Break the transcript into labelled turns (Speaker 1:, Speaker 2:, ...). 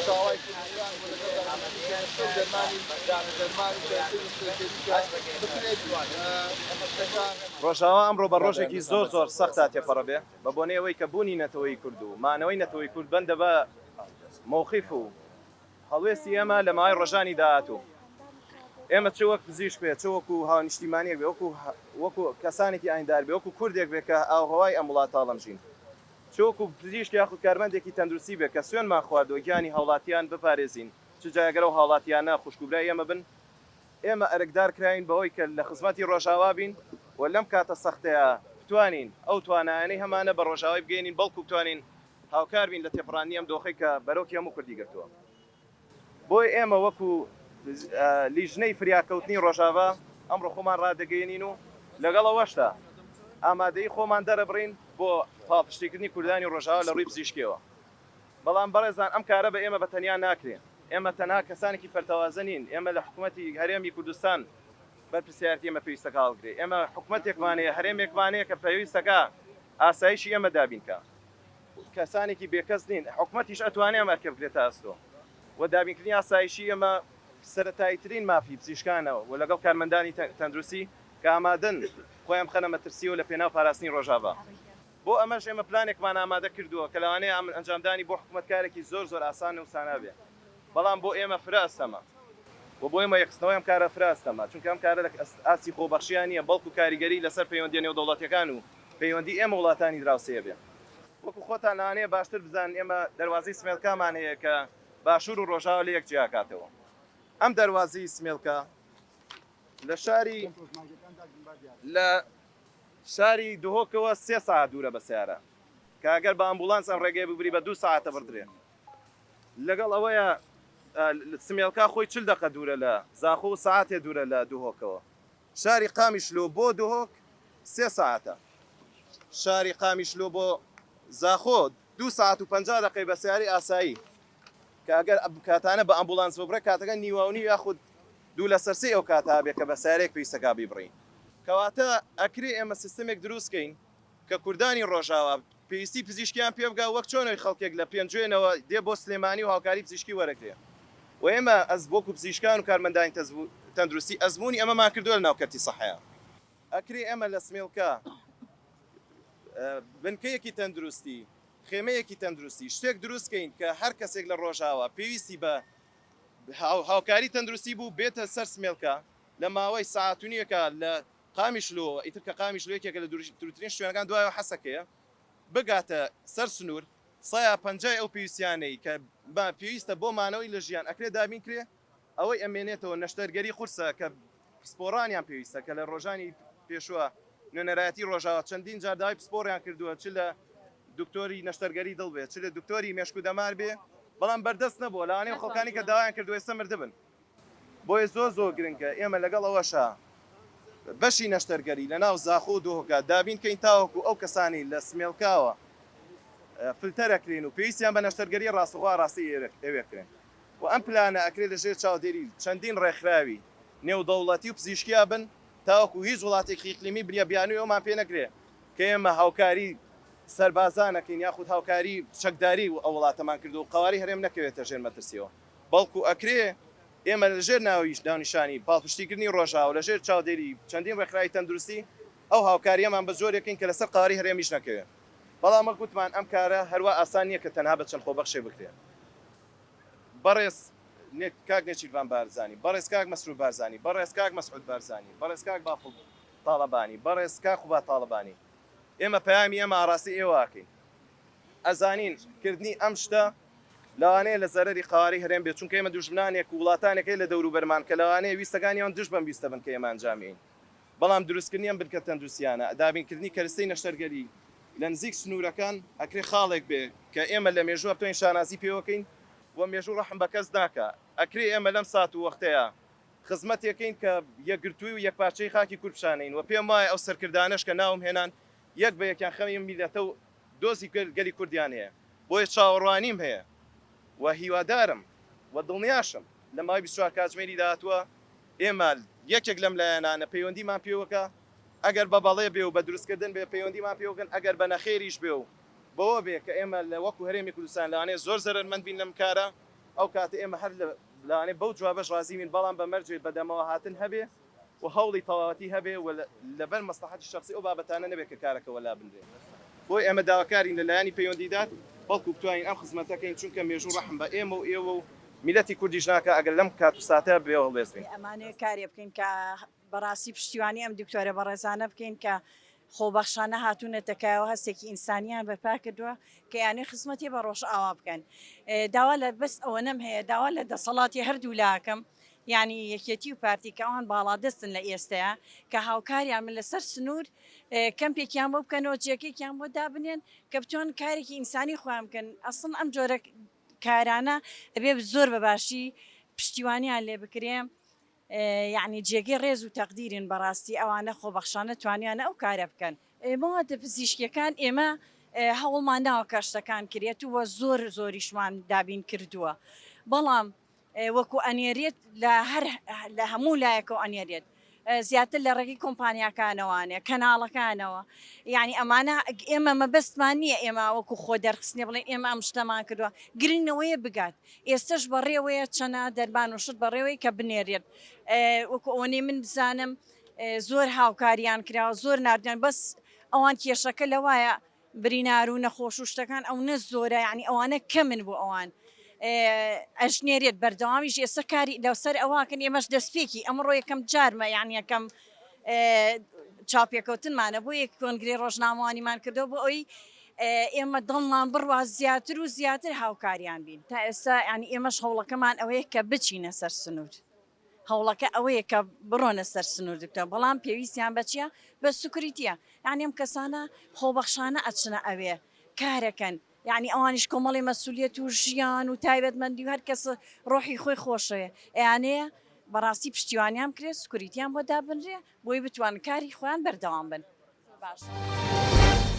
Speaker 1: ڕۆژئاوای کوردستان و لەگەڵ دابینکردنی کەرەستە و دەرمانی دەرمان و کەرەستەی نەشتەرگەری کە بکرێت شتەکە.
Speaker 2: ڕۆژئاوا ئەمڕۆ بە ڕۆژێکی زۆر زۆر سەختا تێپەڕەبێ بە بۆنەی ئەوەی کە بوونی نەتەوەی کورد و مانەوەی نەتەوەی کورد بەندە بە مەوقیف و هەڵوێستی ئێمە لە ماوەی ڕۆژانی داهاتوو ئێمە چ وەک پزیشک بێ چ وەکو هاونیشتیمانیەک بێ وەکو وەکو کەسانێکی ئایندار بێ وەکو کوردێک بێ کە ئاوهەوای ئەم وڵاتە هەڵەمژین چ وەکو پزیشک یاخود کارمەندێکی تەندروستی بێ کە سوێنمان خواردووە گیانی هاوڵاتیان بپارێزین چ جا گەر ئەو هاوڵاتیانە خوشک و برای ئێمە بن ئێمە ئەرکدار کراوین بەوەی کە لە خزمەتی ڕۆژاوا بین و لەم کاتە سەختەیا بتوانین ئەو توانایانەی هەمانە بە ڕۆژاوای بگەیەنین بەڵکو بتوانین هاوکار بین لە تێپەڕاندنی ئەم دۆخەی کە بەرۆکی هەموو کوردی گرتووە. بۆیە ئێمە وەکو لیژنەی فریاکەوتنی ڕۆژاڤا ئەمڕۆ خۆمان ڕادەگەیەنین و لەگەڵ ئەوەشدا ئامادەیی خۆمان دەرەبڕین بۆ پاڵپشتیکردنی کوردانی ڕۆژاوا لە ڕووی پزیشکیەوە. بەڵام بەڕێزان ئەم کارە بە ئێمە بە تەنیا ناکرێ. ئێمە تەنها کەسانێکی پەرتەوازە نین، ئێمە لە حکومەتی هەرێمی کوردستان بەرپرسیارەتی ئێمە پێویستەکا هەڵگرێ. ئێمە حکومەتێکمان هەیە، هەرێمێکمان هەیە کە پێویستەکا ئاسایشی ئێمە دابین کا. کەسانێکی بێکەس نین، حکومەتیش ئەتوانێ ئەم ئەرکە بگرێتە ئەستۆ و دابینکردنی ئاسایشی ئێمە سەرەتاییترین مافی پزیشکانە و لەگەڵ کارمەندانی تەندروستی کە ئامادەن خۆیان بخەنە مەترسیەوە لە پێناو پاراستنی ڕۆژاڤا. بۆ ئەمەش ئێمە پلانێکمان ئامادە کردووە کە لەوانەیە ئەنجامدانی بۆ حکومەت کارێکی زۆر زۆر ئاسان و سانا بێ بەڵام بۆ ئێمە فرە ئەستەمە و بۆ ئێمە یەکخستنەوەی ئەم کارە فرە ئەستەمە چونکە ئەم کارە لە ئاستی خۆبەخشییا نییە بەڵکو کاریگەری لەسەر پەیوەندییە نێودەوڵەتییەکان و پەیوەندی ئێمە وڵاتانی دراوسێ بێ. وەکو خۆتان لەوانەیە باشتر بزانن ئێمە دەروازەی سمێڵکامان هەیە کە باشوور و ڕۆژاوا لەیەک جیاکاتەوە. ئەم دەروازەی سمێڵکا لە شاری لە شاری دهۆکەوە سێ سەعات دوورە بە سەیارە کە ئەگەر بە ئەمبوڵانس ئەم ڕێگەیە ببری بە دوو سەعاتە بڕدرێ. لەگەڵ ئەوەیا سمێڵکا خۆی 40 دەقە دوورە لە زاخۆ و سەعاتێ دوورە لە دهۆکەوە. شاری قامیشلۆ بۆ دهۆک سێ سەعاتە. شاری قامیشلۆ بۆ زاخۆ دوو سەعات و 50 دەقەی بە سەیارەی ئاسایی کە ئەگەر ئەم کاتانە بە ئەمبوڵانس ببڕێ کاتەکە نیواونیو یاخود دوو لەسەر سێی ئەو کاتە ئەبێ کە بە سەیارەیەک پێویستەکا بیبڕین. کەواتە ئەکرێ ئێمە سیستەمێک دروست کەین کە کوردانی ڕۆژاوا پێویستی پزیشکیان پێ بگا وەک چۆن ئەوی خەڵکێک لە پێنجوێنەوە دێ بۆ سلێمانی و هاوکاری پزیشکی وەرەگرێ و ئێمە ئەز وەکو پزیشکان و کارمەندانی تەندروستی ئەزموونی ئەمەمان کردووە لە ناو کەرتی سەحەیا. ئەکرێ ئێمە لە سمێڵکا بنکەیەکی تەندروستی، خێمەیەکی تەندروستی، شتێک دروست کەین کە هەر کەسێک لە ڕۆژاوا پێویستی بە هاوکاری تەندروستی بوو بێتە سەر سمێڵکا لە ماوەی سەعات و نیوێکا لە قامیشلۆوە، ئیتر کە قامیشلۆ یەکێکە لە دوورترین شوێنەکان دوایەوە حەسەکەیە، بگاتە سەر سنوور، سەیا پەنجای ئەو پێویستیانەی کە پێویستە بۆ مانەوەی لە ژیان ئەکرێ دابین کرێ، ئەوەی ئەمێنێتەوە نەشتەرگەری قورسە کە پسپۆڕانیان پێویستە کە لە ڕۆژانی پێشووە نوێنەرایەتی ڕۆژاوا چەندین جار داوای پسپۆڕیان کردووە چ لە دکتۆری نەشتەرگەری دڵ بێ چ لە دکتۆری مێشک و دەمار بێ بەڵام بەردەست نەبووە لەوانەیە ئەو خەڵکانی کە داوایان کردووە ئێستا مردبن. بۆیە زۆر زۆر گرنگە ئێمە لەگەڵ ئەوەشا بەشی نەشتەرگەری لە ناو زاخۆ و دهۆکا دابین کەین تاوەکو ئەو کەسانەی لە سمێڵکاوە فلتەر ئەکرێن و پێویستیان بە نەشتەرگەریە ڕاستەوخۆ ئاڕاستەی ئەوێ کرێن و ئەم پلانە ئەکرێ لە ژێر چاودێری چەندین ڕێکخراوی نێودەوڵەتی و پزیشکیا بن تاوەکو هیچ وڵاتێکی ئیقلیمی بنیە بیانوی ئەومان پێ نەکرێ کە ئێمە هاوکاری سەربازان ئەکەین یاخود هاوکاری چەکداری ئەو وڵاتەمان کردوە و قەوارەی هەرێم نەکەوێتە ژێر مەترسیەوە. بەڵکو ئەکرێ ئێمە لە ژێر ناوی ناونیشانی پاڵپشتیکردنی ڕۆژئاوا لە ژێر چاودێری چەندین ڕێکخراوی تەندروستی ئەو هاوکارییەمان بە جۆرێک کەین کە لەسەر قەوارەی هەرێمیش نەکەوێ. بەڵام وەک وتمان ئەم کارە هەروا ئاسان نییە کە تەنها بە چەند خۆبەخشێک بکرێ. بەڕێز کاک نێچیرڤان بارزانی، بەڕێز کاک مەسرور بارزانی، بەڕێز کاک مەسعود بارزانی، بەڕێز کاک بافڵ تاڵەبانی، بەڕێز کاک قوباد تاڵەبانی، ئێمە پەیامی ئێمە ئاڕاستەی ئێوە ئەکەین. ئەزانین کردنی ئەم شتە لەوانەیە لە زەرەری قەوارەی هەرێم بێت، چونکە ئێمە دوژمنانێک و وڵاتانێک هەیە لە دەوروبەرمان کە لەوانەیە ویستەکانی ئەوان دژ بەم ویستە بن کە ئێمە ئەنجامی ئەین. بەڵام دروستکردنی ئەم بنکە تەندروستیانە، دابینکردنی کەرستەی نەشتەرگەری لە نزیک سنوورەکان ئەکرێ خاڵێک بێ کە ئێمە لە مێژووە بتوانین شانازی پێوە کەین و مێژوو ڕەحم بە کەس ناکا. ئەکرێ ئێمە لەم سات و وەختەیا خزمەتێک کەین کە یەکگرتووی و یەکپارچەیی خاکی کورد پیشانەین و پێم وایە ئەو سەرکردانەش کە ناوم هێنان یەک بە یەکیان خەمی ئەم میللەتە و دۆزی گەلی کوردیان هەیە، بۆیە چاوەڕوانیم هەیە و هیوادارم و دڵنیاشم لە ماوەی 24 کاتژمێری داهاتووە ئێمە یەکێک لەم لایەنانە پەیوەندیمان پێوەکە، ئەگەر بە بەڵێ بێ و بە دروستکردن بێ پەیوەندیمان پێوەکەن، ئەگەر بە نەخێریش بێ و بەوە بێ کە ئێمە لە وەکو هەرێمی کوردستان لەوانەیە زۆر زەرەرمەند بین لەم کارە. ئەو کاتە ئێمە هەر لەوانەیە بەو جوابەش ڕازی بین، بەڵام بە مەرجێ بەدەمەوە هاتن هەبێ و هەوڵی تەواوەتی هەبێ و لەبەر مەسڵەحەتی شەخسی ئەو بابەتانە نەبێ کە کارەکە وەلا بنرێ. بۆیە ئێمە داواکارین لە لایەنی پەیوەندیدار بەڵکو بتوانین ئەم خزمەتە کەین، چونکە مێژوو ڕەحم بە ئێمە و ئێوە و میللەتی کوردیش ناکا ئەگەر لەم کات و ساتە بێ هەڵوێست بین.
Speaker 3: ئەمانەوێ کارێ بکەین کە بەڕاستی پشتیوانی ئەم دکتۆرە بەڕێزانە بکەین کە خۆبەخشانە هاتوونەتە کایەوە هەستێکی ئینسانیان بەرپا کردووە کە یانێ خزمەتی بە ڕۆژئاوا بکەن. داوا لە بەس ئەوەنەم هەیە داوا لە دەسەڵاتی هەردوو لاکەم یانی یەکێتی و پارتی کە ئەوان باڵادەستن لە ئێستەیا کە هاوکاریان بن لەسەر سنوور کەمپێکیان بۆ بکەنەوە جێگەیەکیان بۆ دابنێن کە بتوان کارێکی ئینسانی خۆیان بکەن ئەسڵن ئەم جۆرە کارانە ئەبێ زۆر بە باشی پشتیوانیان لێ بکرێ یعنی جێگەی ڕێز و تەقدیرن بەڕاستی ئەوانە خۆبەخشانە توانیانە ئەو کارە بکەن. مەوادە پزیشکیەکان ئێمە هەوڵمان داوە کە شتەکان کرێت و زۆر زۆریشمان دابین کردووە بەڵام وەکو ئەنێرێت لە هەر لە هەموو لایەکەوە ئەنێرێت زیاتر لە ڕێگەی کۆمپانیاکانەوانێ کەناڵەکانەوە یعنی ئەمانە ئێمە مەبەستمان نییە ئێمە وەکو خۆ دەرخستنێ بڵێن ئێمە ئەم شتەمان کردووە گرنگەوەیە بگات ئێستش بەڕێوەیە چەنە دەرمان و شت بەڕێوەی کە بنێرێت وەکو ئەوەنەی من بزانم زۆر هاوکاریان کراوە زۆر ناردیان بەس ئەوان کێشەکە لەوایە برینار و نەخۆش و شتەکان ئەونە زۆرە یانی ئەوانە کەمن بۆ ئەوان ئەژنێرێت بەردەوامیش ئێستا کاری لەسەر ئەوواکەن ئێمەش دەستپێکی ئەمڕۆ یەکەم جارمە یان یەکەم چاپێکەوتنمانە بۆ یەک کۆنگری ڕۆژنامەوانیمان کردەوە بۆ ئەوی ئێمە دڵمان بڕوا زیاتر و زیاتر هاوکاریان بین تا ئێستا ینی ئێمەش هەوڵەکەمان ئەوەیە کە بچینە سەر سنوور. هەوڵەکە ئەوەیە کە بڕۆنە سەر سنوور دکتۆر بەڵام پێویستیان بە چیە بە security یە یانی ئەم کەسانە خۆبەخشانە ئەچنە ئەوێ کارەکەن یانی ئەوانیش کۆمەڵی مەسولیەت و ژیان و تایبەتمەندی و هەر کەس ڕۆحی خۆی خۆشەوێ ئەیانەیە بەڕاستی پشتیوانیان بکرێت security یان بۆ دابنرێ بۆی بتوان کاری خۆیان بەردەوام بن. باشە.